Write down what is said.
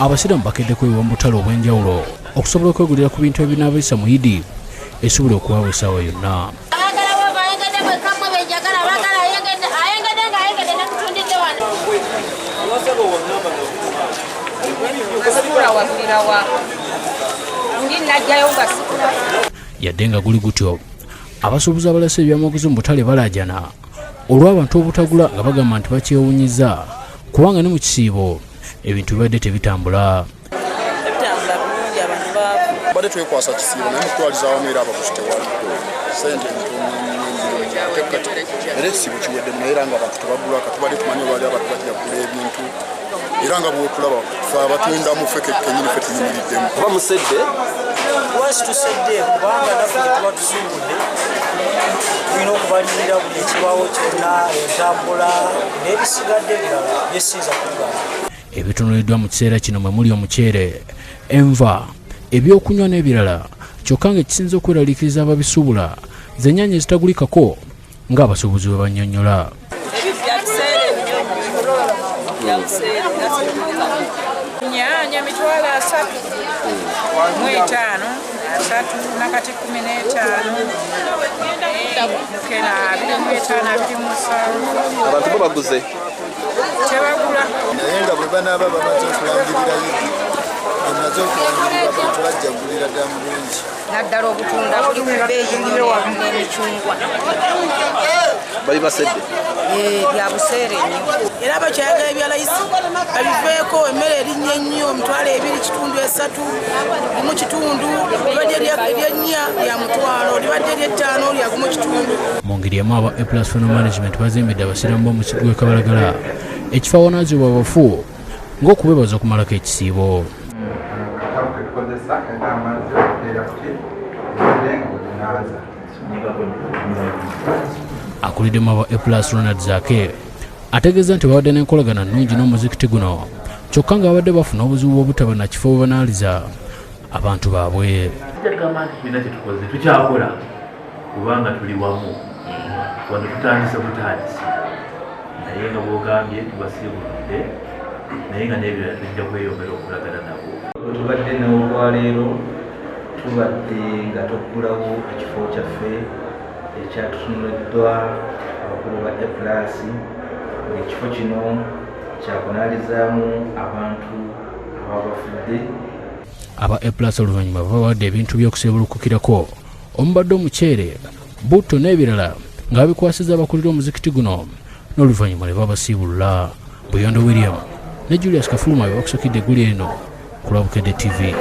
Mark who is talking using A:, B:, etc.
A: Abasiraamu bakedde kweyiwa mu butale obw'enjawulo okusobola okwegulira ku bintu ebinaabisa mu Idi esobola okuwaawo essaawa yonna. Yadde nga guli gutyo, abasuubuzi abalese ebyamaguzi mu butale balaajana olw'abantu obutagula nga bagamba nti bakyewunyiza kubanga ne mu kisiibo ebintu bibadde tebitambula.
B: Ebitambula bulungi, abantu baavu.
C: Badde twekwasa kisiibo, naye mukutwaliza awamu era abaguzi tewali, sente ntono nnyo. Ate kati era ekisiibo kiweddemu, naye era nga abantu tebagula. Katubadde tumanyi olwali abantu bajja kugula ebintu, era nga bwotulaba fe abatundamu ffe kenyini ffe tuyimiriddemu.
D: Oba musedde?
E: Lwaki tusedde? Kubanga naffe tuba tusuubudde, tulina okubalirira buli ekibaawo kyonna, entambula n'ebisigadde ebirala byesinza kugamba.
A: Ebitunuliddwa mu kiseera kino mwe muli omuceere, enva, ebyokunywa n'ebirala, kyokka ng'ekisinza okweraliikiriza ababisuubula z'ennyaanya ezitagulikako ng'abasuubuzi bwe bannyonnyola.
B: Nyaanya 350,000, 30 nakati 15, mukena 25, 27.
D: Abantu bo baguze?
B: Tebagula.
C: Naye nga bwe banaaba bamaze okulangirira Idi, bamaze okulangirirwa, abantu bajja kugulira ddala mu bungi.
F: Naddala obutunda buli ku bbeeyi nnyo n'emicungwa.
D: Bali basedde.
F: Bya buseere nnyo.
B: Era bakyayagala ebya layisi babiveeko. Emmere erinnya ennyo, 2500, 3, 1.5. Libadde eryennya lya 100,000, libadde ery'ettaano lya 1.5.
A: Mu ngeri emu, aba A Plus Funeral Management bazimbidde abasiraamu b'omusitu gw'e Kabalagala ekifo awanaazibwa abafu ng'okubeebaza okumalako ekisiibo.
G: Akatabu ketukozesa kalina amazzi okuteera kuki ebire nga bwetunaaza.
A: Akuliddemu aba A Plus, Ronald Zake, ategeeza nti babadde n'enkolagana nnungi n'omuzikiti guno, kyokka nga babadde bafuna obuzibu bw'obutaba na kifo bwe banaaliza abantu baabwe.
H: Tugamba nti tulina kyetukoze, tukyakola kubanga tuli wamu wano, tutandise butandisi, naye nga bwogambye tubasiibuludde, naye nga n'ebirala tujja kweyongera okulagana nabo.
I: Tubadde n'olwaleero tubadde nga tuggulawo ekifo kyaffe ekyatutunuliddwa abakulu ba A Plus, ng'ekifo kino kyakunaalizaamu abantu ababa bafudde.
A: Aba A Plus oluvannyuma babawadde ebintu by'okuseebulukukirako omubadde omuceere, butto n'ebirala, nga babikwasiza abakulira omuzikiti guno, n'oluvannyuma ne babasiibulula. Buyondo William ne Julius Kafuluma be bakusukidde eggulire lino ku lwa Bukedde TV.